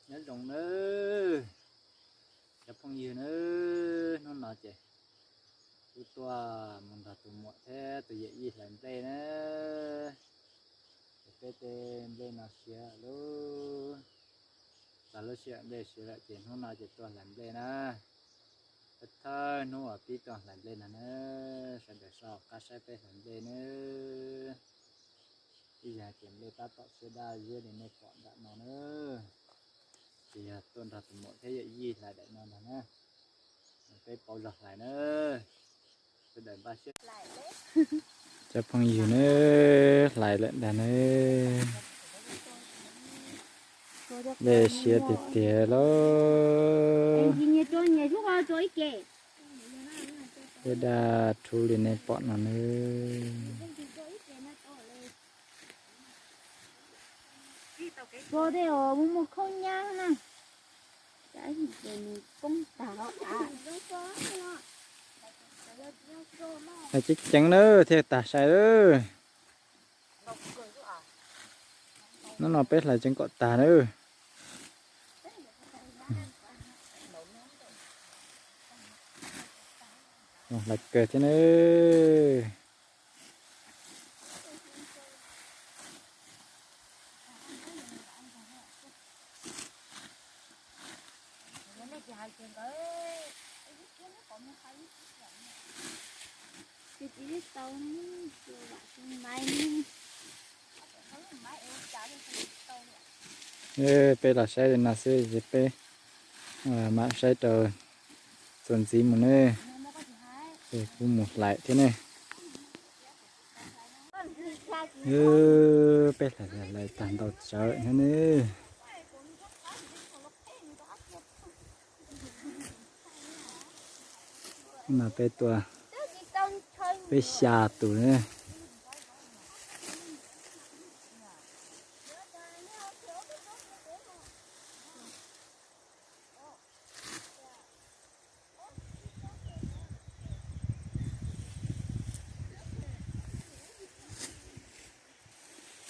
Nyob zoo nawb cov phooj ywg nawb, hnub no ces kuv tuaj mus nrog tus muam thiab tus yawm yij hlais nplej na. Ces peb tej nplej no siav lub, txog lub sij hawm nplej siav lawm ces hnub no ces tuaj hlais nplej na. Thawj thawj hnub uas pib tuaj hlais nplej no na, sawv daws soj qab saib peb hlais nplej na. Ib yam ces nplej tab tom siav daj ziab li nej pom nram no na. Ces yog tuaj nrog tus muam thiab yawm yij hlais daim no ntag na. Peb pauv zog hlais na. Sawv daws npaj siab. Cov phooj ywg na, hlais lawm ntag na. Nplej siav tiag tiag lauj. Tej daj rhuv li nej pom no na. Hlais ceev ceev na thiaj tag sai lawm. Hnub no peb hlais tseem kom tag na. Hlais kawg thiab na. Peb los saib li no xwb ces peb mam saib rau txuas ntxiv mus ne. Ces kuv mus hlais thiab ne. Peb hlais hlais tag ntau tsawv thiab ne. No peb tuaj peb xya tus ne.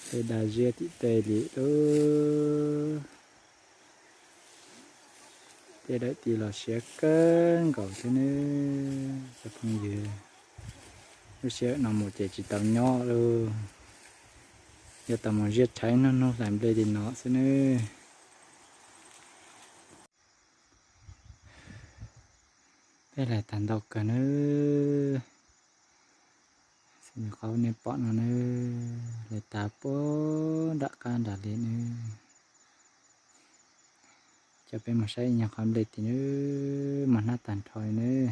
Tej daj ziab tim tej li lub. Tej dawm tim los siav kawg nkaus thiab ne cov phooj ywg. Lub sij hawm no mus ces tsis tau nyob lauj. Yuav tau mus ziab rhais hnub hnub hlais nplej li no xwb nawb. Peb hlais tag ntau kawg nawb. Xws li qhov nej pom no nawb, hlais tag puag nram qab nram li nawb. Coj peb mus saib ib nyuag qhov nplej tim nawb, mos hnab tag nrho li nawb.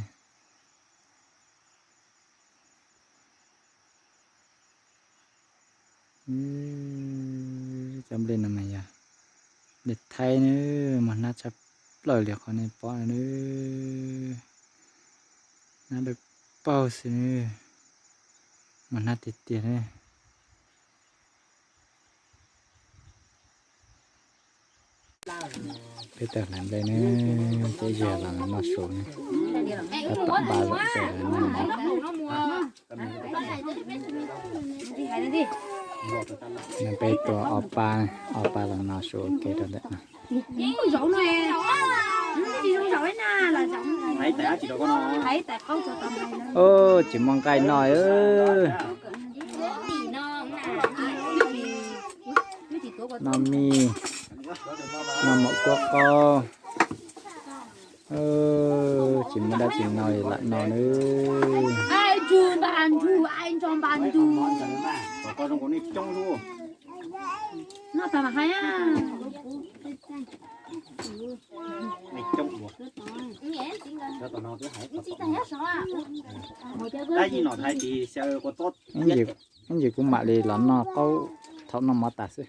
Cov nplej no mas yog nplej thaib nawb, mos hnab tshaj plaws li qhov nej pom no nawb. Hnab dawb paug xwb nawb, mos hnab tiag tiag nawb. Peb tawm hlais nplej ne, ces yog los noj su ne, tab tom npaj lawm ces los noj mov. Peb tuaj ob pab, ob pab los noj su ua ke rau ntawm no. Ub, tsis muaj nqaij noj. Noj mij, noj mov kuab qaub. Tsis muaj dab tsi noj lam noj nawb. Ib ntsis kuv mam li los noj qaub thaum noj mov tas xwb.